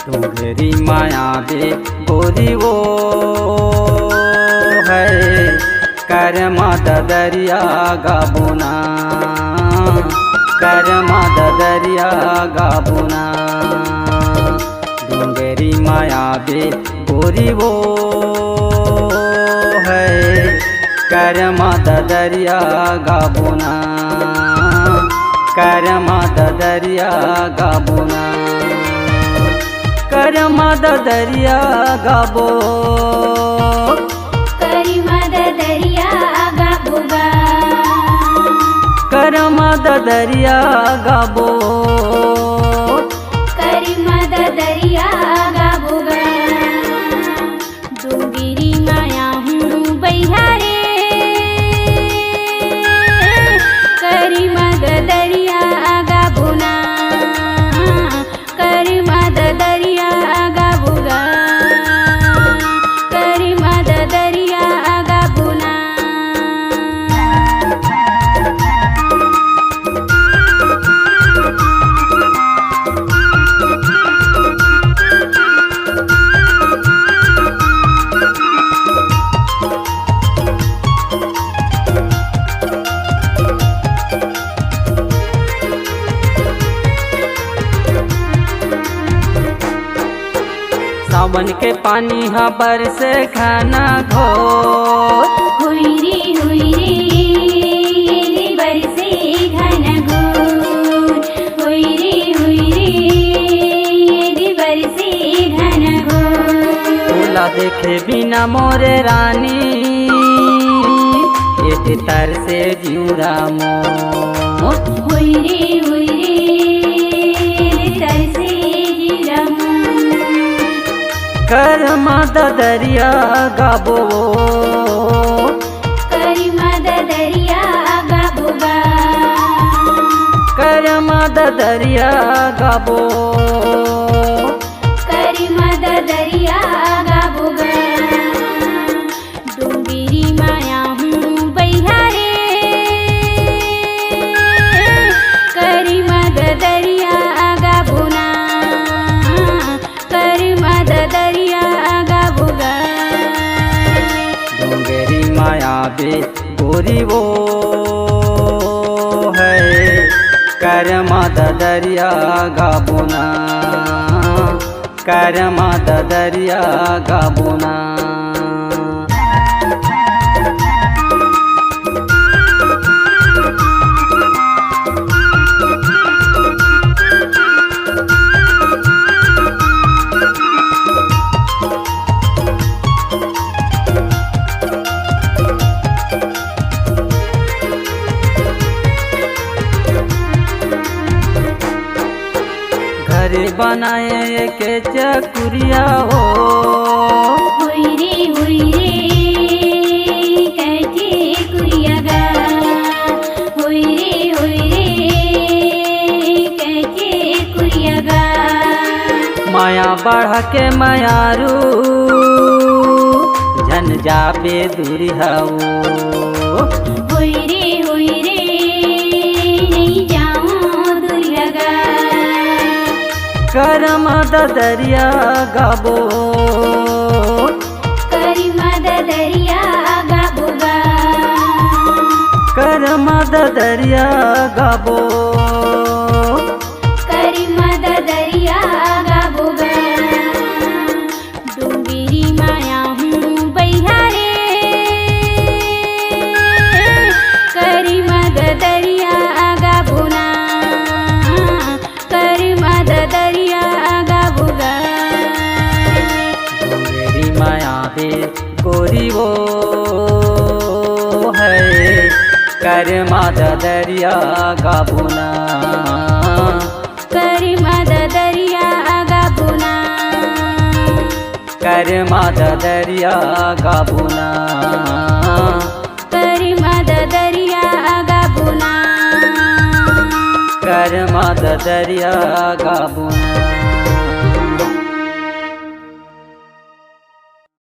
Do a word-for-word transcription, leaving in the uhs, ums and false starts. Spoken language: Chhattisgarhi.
डोंगरी माया बे गोरी वो है, करमा ददरिया गाबोना, करमा ददरिया गाबोना। डोंगरी माया बे गोरी वो है, करमा ददरिया गाबोना, करमा ददरिया गाबोना। करमा ददरिया गाबो, करमा ददरिया गाबो गा। करमा ददरिया गाबो, करमा ददरिया गाबो गा। डोंगरी माया हूँ बइहा रे, करमा ददरिया गाबो ना, करमा ददरिया गाबो गा, करमा ददरिया गाबो ना। सावन के पानी ह बरसे घना घोर। हुई रे, हुई रे, बरसे घना घोर। हुई रे, हुई रे, बरसे घना घोर। ओला देखे बिना मोरे रानी, एदे तरसे जिउरा मोर। हुई रे, हुई रे, तरसे जिउरा मोर। करमा ददरिया गाबो, करमा ददरिया गाबो गा। करमा ददरिया गाबो, करमा ददरिया गाबो गा। डोंगरी माया हूँ बइहा रे, करमा ददरिया गाबो ना, करमा ददरिया गाबो गा। डोंगरी माया बे गोरी वो है, करमा ददरिया गाबो ना, करमा ददरिया गाबो ना। घरे बनाए के चकुरिया हो। हुई रे, हुई रे, कहिके कुरिया गा। हुई रे, हुई रे, कहिके कुरिया गा। माया बढ़ा के मयारू, झन जाबे दूरी हऊ। हुई रे, हुई रे, नइ जावं दूरिया गा। करमा ददरिया गाबो, करमा ददरिया गाबो गा। करमा ददरिया गाबो, करमा ददरिया गाबो गा। डोंगरी माया हूँ बइहा रे, करमा ददरिया गाबो ना, करमा ददरिया गाबो गा। डोंगरी माया बे गोरी वो है, करमा ददरिया गाबो ना। करमा ददरिया गाबो ना। करमा ददरिया गाबो ना। करमा ददरिया गाबो ना। करमा ददरिया गाबो ना।